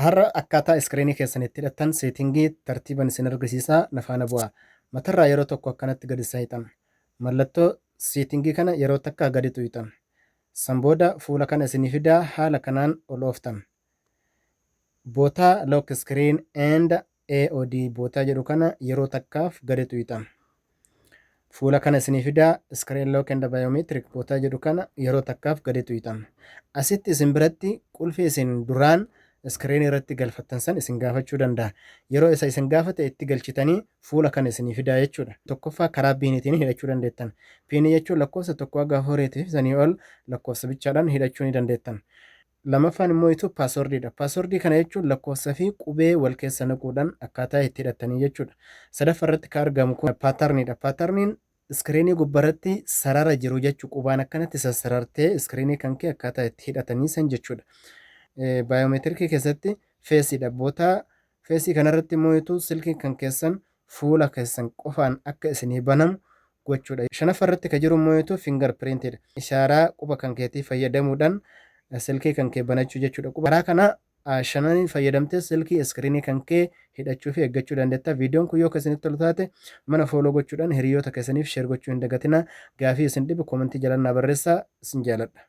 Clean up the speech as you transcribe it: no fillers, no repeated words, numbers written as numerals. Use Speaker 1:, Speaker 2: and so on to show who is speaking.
Speaker 1: Har'a akkaataa iskiriinii keessan itti hidhattan seetingii tartiiban isin argisiisaa, na faana bu'aa. Matarraa yeroo tokko akkanatti gadi saayixan. Mallattoo seetingii kana yeroo takka gadi tuqxan. San booda fuula kana isinii fidaa, haala kanaan ol ooftan. Bootaa lock screen and AOD bootaa jedhu kana yeroo takkaaf gadi tuqxan. Fuula kana isinii fidaa, screen lock and biometric bootaa jedhu kana yeroo takkaaf gadi tuqxan. Asitti isin biratti qulfii isin duraan iskiriinii irratti galfattan san isin gaafachuu danda'a. Yeroo isa isin gaafate itti galchitanii fuula kana isinii fidaa jechuudha. Tokkoffaa, karaa piiniitiin hidhachuu dandeettan. Piinii jechuun lakkoofsa tokko haga afuriitiif sanii ol lakkoofsa bichaadhaan hidhachuu ni dandeettan. Lamaffaan immoo itu paaswordiidha. Paaswordii kana jechuun lakkoofsa fi qubee wal keessa naquudhaan akkaataa itti hidhattanii jechuudha. Sadaffaa irratti kan argamu kun paatarniidha. Paatarniin iskiriinii gubbarratti sarara jiru jechuu, qubaan akkanatti sassarartee iskiriinii kan kee akkaataa itti hidhatanii san jechuudha. Baayoomeetirikii keessatti feesiidha. Bootaa feesii kanarratti immoo itu silkiin kan keessan fuula keessan qofaan akka isinii banamu gochuudha. Shanaffaa irratti kan jiru immoo itu finger printiidha. Ishaaraa quba kan keetii fayyadamuudhaan silkii kan kee banachuu jechuudha. Karaa kana shananiin fayyadamtee silkii iskiriinii kan kee hidhachuu fi eeggachuu dandeetta. Viidiyoon kun yoo kan isinitti tolu taate, mana follow gochuudhaan hiriyoota keessaniif share gochuu hin dagatinaa. Gaafii isin dhibu koomentii jalaan naa barreessaa, isin jaaladha.